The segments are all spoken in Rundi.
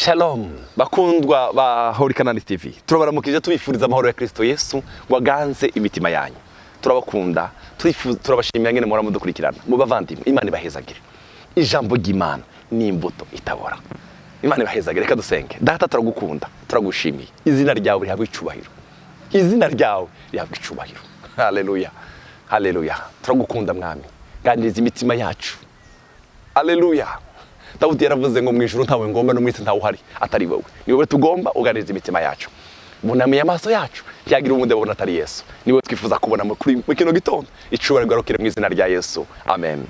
Shalom bakundwa ba Holy Canal TV, turabaramukije, tubifuriza amahoro ya Kristo Yesu waganze imitima yanyu. Turabakunda, turabashimira ngene muhora mudukurikirana. Mu bavandimwe, Imana ibahezagire. Ijambo ry'Imana ni imbuto itabora. Imana ibahezagire. Reka dusenge. Data, turagukunda, turagushimiye. Izina ryawe rihabwe icubahiro, izina ryawe rihabwe icubahiro. Haleluya, haleluya. Turagukunda Mwami, ganiriza imitima yacu. Aleluya. Dawudi yaravuze ngo mu ijuru ntawe ngomba, no mu isi ntawe uhari atari wowe. Ni wowe tugomba, uganiriza imitima yacu. Bunamiye amaso yacu, ntiyagira uwundi abona atari Yesu. Ni wowe twifuza kubona muri kino gitondo. Icubahiro rigarukire mu izina rya Yesu, amen.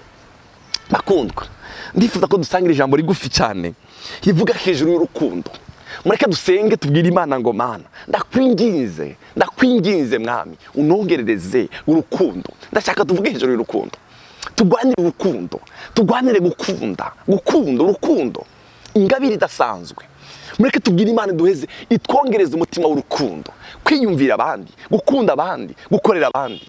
Bakundwa, ndifuza ko dusangira ijambo rigufi cyane rivuga hejuru y'urukundo. Mureke dusenge, tubwire Imana ngo: "Mana, ndakwinginze, ndakwinginze Mwami, unongerereze urukundo." Ndashaka tuvuge hejuru y'urukundo, turwanire urukundo, turwanire gukunda, gukunda urukundo, ingabire idasanzwe. Mureke tubwire Imana duheze itwongereze umutima w'urukundo, kwiyumvira abandi, gukunda abandi, gukorera abandi.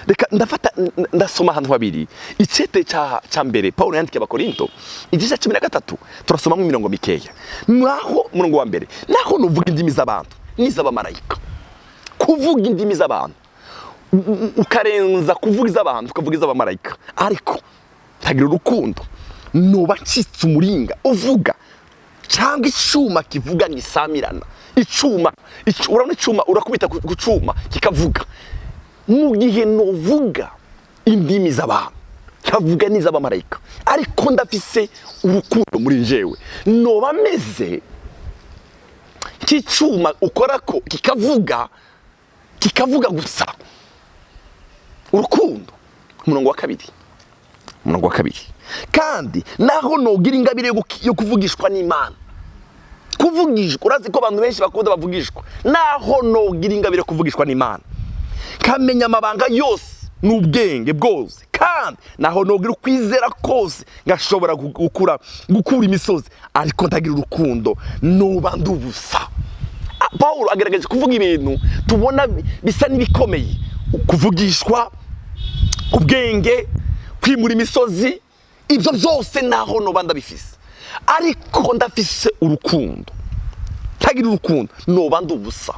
Reka ndafata, ndasoma ahantu habiri. Icete cya mbere Paul yandikiye Abakorinto, igice cya 13, turasomamo imirongo mikeya. Naho umurongo wa mbere: "Naho nuvuga indimi z'abantu n'iz'abamarayika." Kuvuga indimi z'abantu, ukarenza kuvuga iz'abantu, ukavuga iz'abamarayika, ariko ntagira urukundo, nuba ncitse umuringa uvuga cyangwa icuma kivuga gisamirana. Icuma, urabona icuma, urakubita ku cuma kikavuga. Mu gihe nuvuga indimi z'abantu, nkavuga n'iz'abamarayika, ariko ndafise urukundo muri jewe, noba meze nk'icuma ukora ko kikavuga, kikavuga gusa. Urukundo. Umurongo wa kabiri, umurongo wa kabiri: "Kandi naho nogira ingabire yo kuvugishwa n'Imana." Kuvugishwa, urazi ko abantu benshi bakunda bavugishwa. "Naho nogira ingabire yo kuvugishwa n'Imana, kamenya amabanga yose n'ubwenge bwose, kandi naho nogira ukwizera kose ngashobora gukura imisozi, ariko ntagira urukundo, nuba ndubusa." Pawulo agaragaje kuvuga ibintu tubona bisa n'ibikomeye: kuvugishwa, ubwenge, kwimura imisozi. Ibyo byose naho noba ndabifise, ariko ndafise urukundo, ntagira urukundo, noba ndubusa.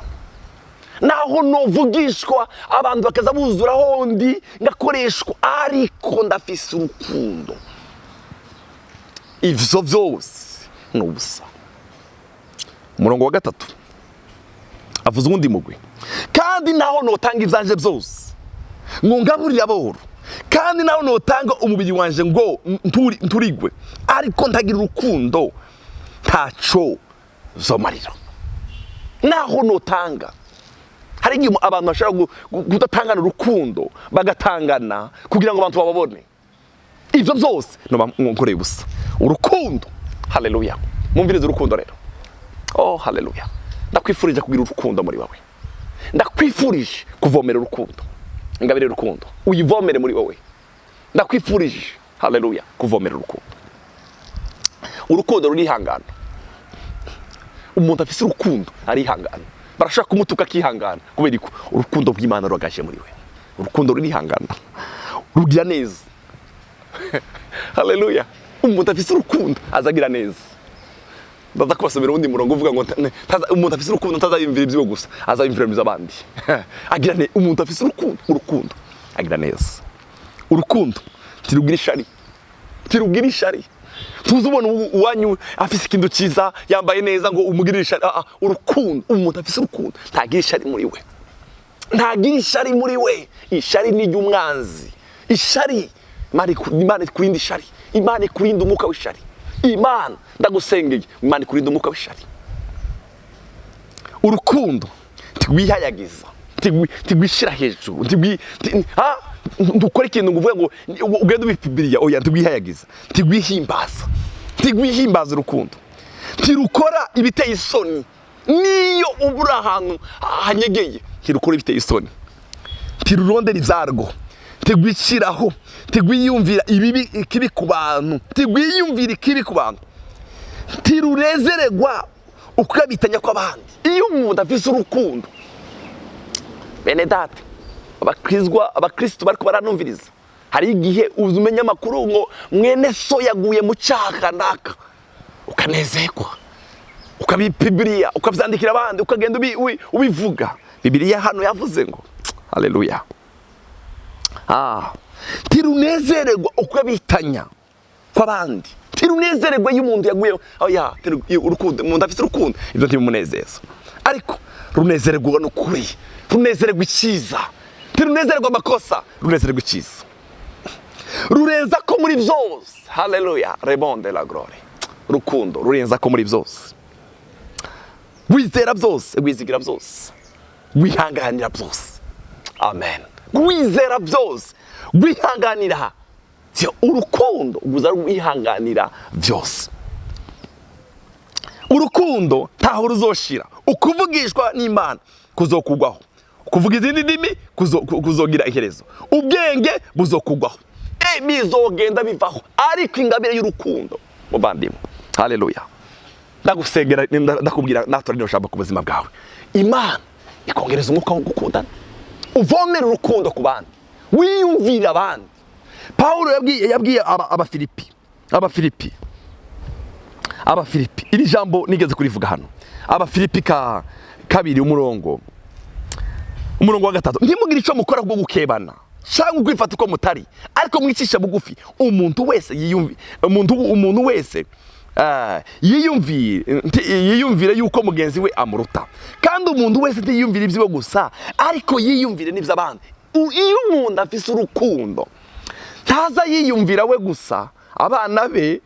Naho novugishwa, abantu bakaza buzura hondi, ngakoreshwa, ariko ndafise urukundo, ivyo vyose ni ubusa. Umurongo wa gatatu avuze uwundi mugwi: "Kandi naho notanga ivyanje byose ngo ngaburire aboro, kandi naho notanga umubiri wanje ngo nturigwe, ariko ntagira urukundo, ntaco zomarira." Naho notanga, hari igihe abantu bashobora kudatangana urukundo, bagatangana kugira ngo abantu bababone. Ibyo byose noba nkoreye ubusa. Urukundo, haleluya. Mumvirize urukundo rero. Oh, haleluya. Ndakwifurije kugira urukundo muri wowe. Ndakwifurije kuvomera urukundo, ingabire y'urukundo uyivomere muri wowe. Ndakwifurije, haleluya, kuvomera urukundo. Urukundo rurihangana. Umuntu afise urukundo arihangana, barashaka kumutuka akihangana, kubera ko urukundo rw'Imana ruragaje muri we. Urukundo rurihangana, rugira neza. Haleluya. Umuntu afise urukundo azagira neza. Ndaza kubasomera uwundi murongo uvuga ngo umuntu afise urukundo ntazayumvira ibyiwe gusa, azayumvira iby'abandi. Agira neza. Umuntu afise urukundo, urukundo agira neza. Urukundo ntirugira ishari, ntirugira ishari. Tuzi ubona uwanyu afise ikintu cyiza, yambaye neza, ngo umugirire ishari. Ah, ah, urukundo, umuntu afise urukundo ntagira ishari muri we, ntagira ishari muri we. Ishari ni iry'umwanzi. Ishari, Imana ikurinda ishari, Imana ikurinda umwuka w'ishari. Imana, ndagusengeye, Imana ikurinda umwuka w'ishari. Urukundo ntirwihayagiza, ntirwishyira hejuru, ntukore ikintu ngo uvuge ngo ugende ubipibiriya. Oya, ntirwihayagiza, ntirwihimbaza, ntirwihimbaza. Urukundo ntirukora ibiteye isoni. Niyo uba uri ahantu hanyegeye, ntirukora ibiteye isoni. Ntirurondera ibyarwo, ntirwishyiraho, ntirwiyumvira ibibi, ikibi ku bantu, ntirwiyumvira ikibi ku bantu, ntirunezererwa ukabitanya kw'abandi. Iyo umuntu afise urukundo, bene data, abakrizwa, abakristo bariko baranumviriza, hari igihe uza umenya amakuru ngo mwene so yaguye mu cyaha kanaka, ukanezerwa. Ukabipibiriya, ukabyandikira abandi, ukagenda ubivuga. Bibiliya hano yavuze ngo haleluya, ntirunezererwa uko bitanya kw'abandi, ntirunezererwa iyo umuntu yaguye. Oya, urukundo, umuntu afite urukundo, ibyo ntibimunezeza, ariko runezererwa n'ukuri, runezererwa icyiza, ntirunezererwa amakosa, runezererwa icyiza, rurenza ko muri byose. Haleluya, rebonde la glory. Urukundo rurenza ko muri byose, wizera byose, wizigira byose, wihanganira byose. Amen. Wizera byose, wihanganira urukundo guza rwihanganira byose. Urukundo ntaho ruzoshira. Ukuvugishwa n'Imana kuzokugwaho, kuvuga izindi ndimi kuzogira iherezo, ubwenge buzokugwaho, bizogenda bivaho, ariko ingabire y'urukundo, muvandimwe, haleluya, ndagusengera, ndakubwira natora rino jambo ku buzima bwawe, Imana ikongereza umwuka wo gukundana, uvomera urukundo ku bandi, wiyumvira abandi. Pawulo yabwiye Abafilipi, iri jambo nigeze kurivuga hano, Abafilipi ka 2, umurongo wa 3: "Ntimugire icyo mukora bwo gukebana cyangwa kwifata uko mutari, ariko mwicisha bugufi, umuntu wese yiyumvi umuntu wese yiyumvire yuko mugenzi we amuruta, kandi umuntu wese ntiyiyumvire ibyiwe gusa, ariko yiyumvire n'iby'abandi." Iyo umuntu afise urukundo, ntaza yiyumvira we gusa, abana be,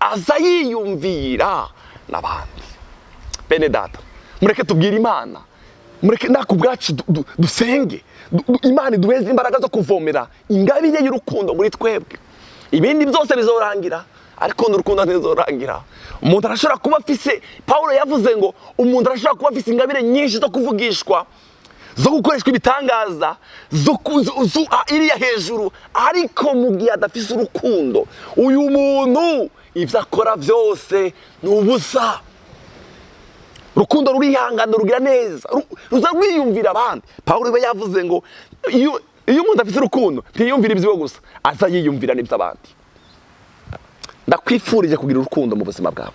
aza yiyumvira n'abandi. Bene data, mureke tubwire Imana, mureke natwe ubwacu dusenge, Imana iduheze imbaraga zo kuvomera ingabire y'urukundo muri twebwe. Ibindi byose bizorangira, ariko n'urukundo ntiruzorangira. Umuntu arashobora kuba afise, Pawulo yavuze ngo umuntu arashobora kuba afise ingabire nyinshi zo kuvugishwa, zo gukoreshwa ibitangaza, zo iriya hejuru, ariko mu gihe adafise urukundo, uyu muntu ibyo akora byose ni ubusa. Urukundo rurihangana, rugira neza, ruza rwiyumvira abandi. Pawulo we yavuze ngo iyo umuntu afite urukundo, ntiyumvira ibyiwe gusa, aza yiyumvira n'iby'abandi. Ndakwifurije kugira urukundo mu buzima bwawe,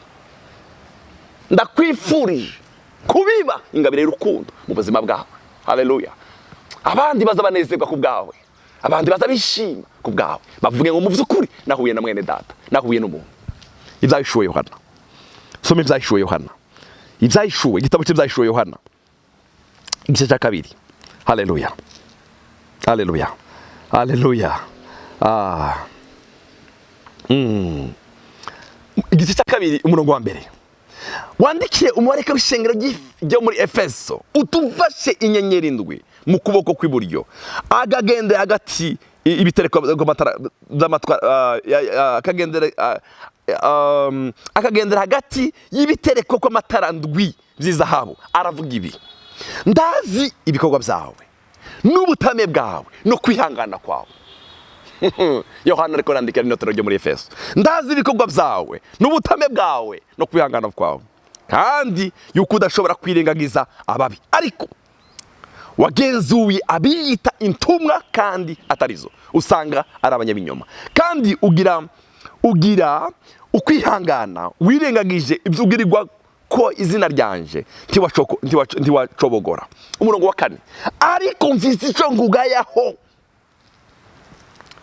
ndakwifurije kubiba ingabire y'urukundo mu buzima bwawe. Haleluya. Abandi baza banezerwa ku bwawe, abandi baza bishima ku bwawe, bavuge ngo: "Mu by'ukuri nahuye na mwene data, nahuye n'umuntu." Ibyahishuwe Yohana, soma Ibyahishuwe Yohana, Ibyahishuwe, igitabo cy'Ibyahishuwe Yohana, igice cya 2. Haleluya, haleluya, haleluya. Igice cya 2, umurongo wa 1: "Wandikiye umumarayika w'ishengero ryo muri Efeso utufashe inyenyeri indwi mu kuboko kw'iburyo, akagendera hagati ibitereko by'amatara by'amatwara, akagendera hagati y'ibitereko kw'amatara ndwi by'izahabu, aravuga ibi: Ndazi ibikorwa byawe n'ubutame bwawe no kwihangana kwawe." Yohana ariko arandika rino torero ryo muri Efeso: "Ndazi ibikorwa byawe n'ubutame bwawe no kwihangana kwawe, kandi yuko udashobora kwirengagiza ababi, ariko wagenzuye abiyita intumwa kandi atarizo, usanga ari abanyabinyoma, kandi ugira ukwihangana, wirengagije ibyo ugirirwa ko izina ryanje, ntiwacobogora." Umurongo wa 4: "Ariko mfise icyo ngugayaho,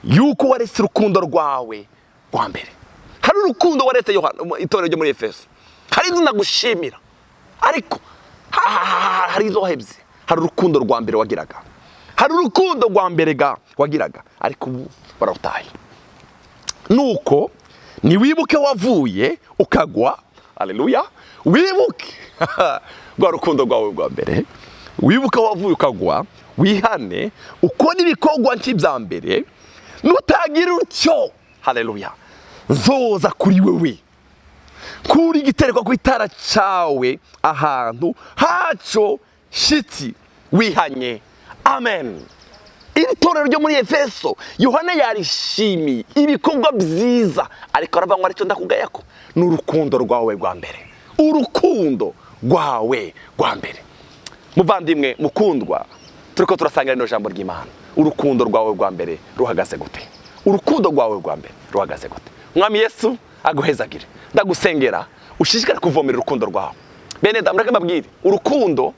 yuko waretse urukundo rwawe rwa mbere." Hari urukundo waretse, Yohana, itorero ryo muri Efeso. Hari ibyo nagushimira, ariko hari izo wahebye. Hari urukundo rwa mbere wagiraga, hari urukundo rwa mbere ga wagiraga, ariko ubu wararutaye. Nuko niwibuke wavuye ukagwa. Haleluya. Wibuke rwa rukundo rwawe rwa mbere, wibuke wavuye ukagwa, wihane, ukore ibikorwa nk'ibya mbere. Nutagira utyo, haleluya, nzoza kuri wewe kuri igitereko ku itara cyawe ahantu haco shitsi wihanye. Amen. Iri torero ryo muri Efeso, Yohana yarishimiye ibikorwa byiza, ariko aravuga ngo: "Aricyo ndakugaya ko ni urukundo rwawe rwa mbere, urukundo rwawe rwa mbere." Muvandimwe mukundwa turiko turasangira rino jambo ry'Imana, urukundo rwawe rwa mbere ruhagaze gute? Urukundo rwawe rwa mbere ruhagaze gute? Mwami Yesu aguhezagire. Ndagusengera. Ushishikare kuvomera urukundo rwawe. Bene data, mureke mbabwire, urukundo,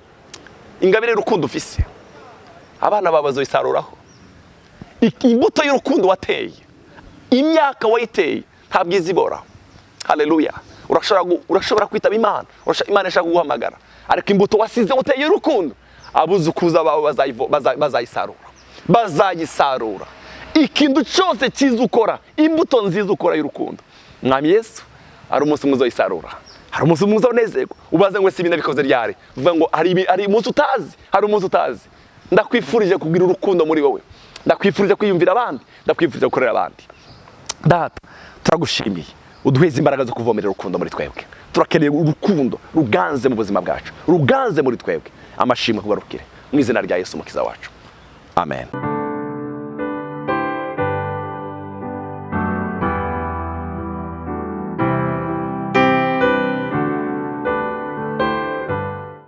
ingabire y'urukundo ufise, abana bawe bazoyisaruraho. Imbuto y'urukundo wateye, imyaka wayiteye, ntabwo izibora. Haleluya! Urashobora kwitaba Imana, Imana ishaka kuguhamagara, ariko imbuto wasize uteye y'urukundo, abuzukuza bawe bazayisarura, bazayisarura. Ikintu cyose cyiza ukora, imbuto nziza ukora y'urukundo, Mwami Yesu, hari umunsi umwe uzoyisarura, hari umunsi umwe uzonezerwa, ubaze ngo: "Ese ibi nabikoze ryari?" Uvuga ngo hari umunsi utazi, hari umunsi utazi. Ndakwifurije kugira urukundo muri wowe, ndakwifurije kwiyumvira abandi, ndakwifurije gukorera abandi. Data, turagushimiye, uduheze imbaraga zo kuvomerera urukundo muri twebwe. Turakeneye urukundo ruganze mu buzima bwacu, ruganze muri twebwe. Amashimwe kugarukire mu izina rya Yesu Umukiza wacu, amen.